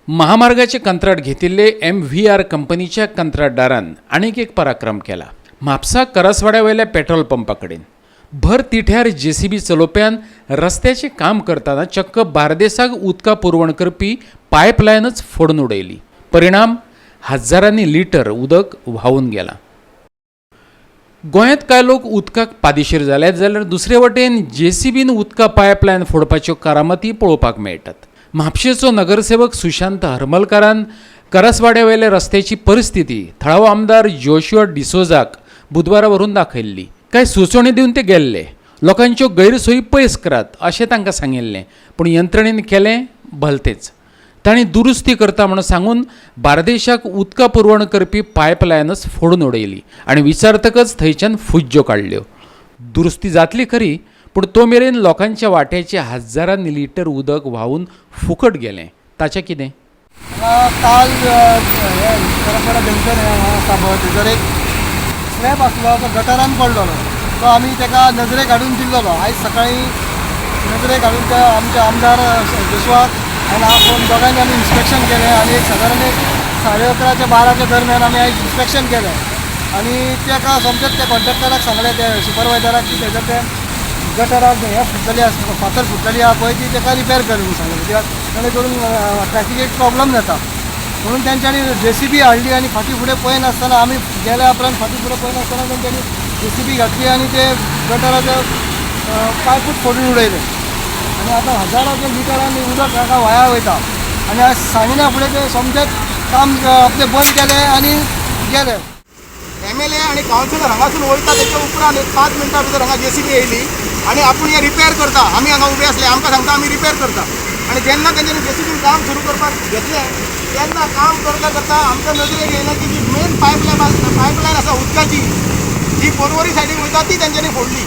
महामार्गाचे कंत्राट घेतिल्ले M V R कंपनीच्या कंत्राटदारान आनीक एक पराक्रम केला. म्हापसा करसवाड्या वयल्या पेट्रोल पंपा कडेन भर तिठ्यार जेसीबी चलोवप्यान रस्त्याचें काम करतना चक्क बार्देसाक उदका पुरवण करपी पायपलायनच फोडून उडयली. परिणाम, हजारांनी लिटर उदक व्हांवून गेलां. गोंयांत कांय लोक उदकाक पादिशेर जाल्यात, जाल्यार दुसरे वटेन जेसीबीन उदका पायपलायन फोडपाच्यो करामती पळोवपाक मेळटात. म्हापशेचो नगरसेवक सुशांत हरमलकारान करसवाड्या वयल्या रस्त्याची परिस्थिती थळावो आमदार जोशुआ डिसोजाक बुधवारा व्हरून दाखयल्ली. कांय सुचोवणी दिवन ते गेल्ले. लोकांच्यो गैरसोयी पयस करात अशें तांकां सांगिल्लें, पूण यंत्रणेन केलें भलतेच. तांणी दुरुस्ती करता म्हणून सांगून बार्देशाक उदका पुरवण करपी पायपलायनच फोडून उडयली आनी विचारतकच थंयच्यान फुज्ज्यो काडल्यो. दुरुस्ती जातली खरी, पूण तो मेरेन लोकांच्या वाट्याचें हजारांनी लिटर उदक व्हांवून फुकट गेलें, ताचें कितें? काल हें करसवाडा जंक्शन हें हांगा आसा पळय, थंयसर एक स्लॅब आसलो, तो गटरान पडलेलो. तो आमी ताका नजरेक हाडून दिल्लेलो. आयज सकाळीं नजरेक हाडून त्या आमच्या आमदार जोशुआक आनी आपोवन दोगांयनी आमी इन्स्पेक्शन केलें आनी एक सादारण एक 11:30च्या 12च्या दरम्यान आमी आयज इन्स्पेक्शन केलें आनी ताका समजत त्या कॉन्ट्रॅक्टराक सांगलें, त्या सुपरवायजराक की थंयसर ते गटराक हें फुटलेली आसा, फातर फुटलेली आसा पळय, ती ताका रिपेर कर म्हणून सांगलें, कित्याक जेणे करून ट्रॅफिकेक प्रॉब्लम जाता म्हणून. तेंच्यांनी जेसीबी हाडली आनी फाटीं फुडें पळयनासतना, आमी गेल्या उपरांत फाटीं फुडें पळयनासतना तेंच्यांनी जेसीबी घातली आनी ते गटराचे पायपूच फोडून उडयले आनी आतां हजाराच्या लिटरांनी उदक हांगा वाया वयता. आनी आज सांगिना फुडें ते सोमतेच काम आपलें बंद केलें आनी गेले. एमएलए आनी कावन्सिलर हांगासून वयता, तेच्या उपरांत एक 5 मिनटां भितर हांगा जेसीबी येयली आनी आपूण हें रिपेर करता, आमी हांगा उबे आसले, आमकां सांगता आमी रिपेर करता. आनी जेन्ना तेंच्यांनी जेसीबीन काम सुरू करपाक घेतलें, तेन्ना काम करता करता आमच्या नजरेक येयलें की जी मेन पायपलायन आसा उदकाची, जी पर्वरी सायडीन वयता, ती तेंच्यांनी फोडली.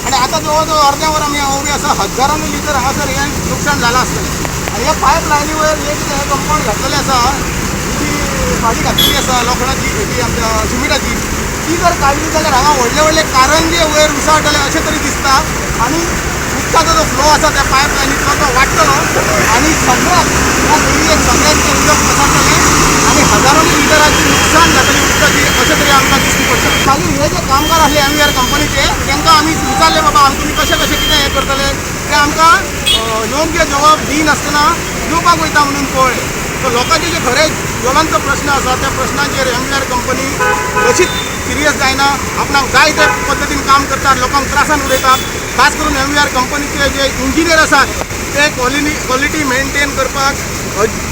आनी आतां जवळ जवळ अर्द्या वर आमी हांगा उबे आसा. हजारांनी लिटर हांगासर हें लुकसाण जालां आसतलें. आनी ह्या पायपलायनी वयर हें कितें हें कंपावंड घातलेलें आसा, जी फाटी घातलेली आसा लोखणाची, ही आमच्या शिमिटाची, ती जर काडली जाल्यार हांगा व्हडले व्हडले कारंजे वयर उसळटले अशें तरी दिसता. आनी उदकाचो जो फ्लो आसा त्या पायप लायनींतलो, तो वाडटलो आनी सगळ्याक ह्या एरियेक सगळ्याक तें उदक पसरतलें आनी हजारांनी लिटराची लुकसाण जातली उदकाची, अशें तरी आमकां दिश्टी पडटा. मागीर हे जे कामगार आसले एम व्ही आर कंपनीचे, तांकां आमी विचारले, बाबा आमी तुमी कशें कशें कितें हें करतले? ते आमकां योग्य जबाब दिनासतना येवपाक वयता म्हणून कळ्ळें. सो लोकांचे जे खरे ज्वलंत प्रश्न आसा, त्या प्रश्नांचेर एम व्ही आर कंपनी कशीच सिरियस जायना. आपणाक जाय त्या पद्दतीन काम करतात, लोकांक त्रासान उडयतात. खास करून एम व्ही आर कंपनीचे जे इंजिनियर आसात, ते क्वॉलिटी मेंटेन करपाक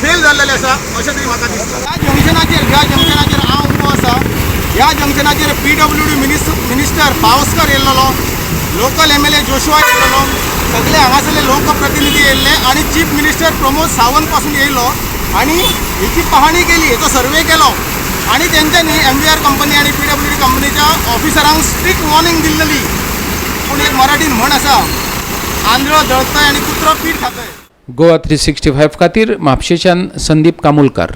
फेल जाल्लेले आसा, अशें तरी म्हाका दिसता. ह्या जंक्शनाचेर हांव उबो आसा, ह्या जंक्शनाचेर पीडब्ल्यूडी मिनिस्टर पावसकर येयल्लो, लोकल एमएलए जोशुआ येयल्लो, सगळे हांगासरले लोकप्रतिनिधी येयल्ले आनी चीफ मिनिस्टर प्रमोद सावंत पासून येयलो आनी हेची पाहणी केली, हेचो सर्वे केलो आनी तेंच्यांनी एम व्ही आर कंपनी आनी पीडब्ल्यूडी कंपनीच्या ऑफिसरांक स्ट्रिक्ट वॉर्निंग दिल्लेली. पूण एक मराठीन म्हण आसा, आंधळो दळतय आनी कुत्रो पीठ खातय. गोवा 365 खातीर म्हापशेच्यान संदीप कामुलकार.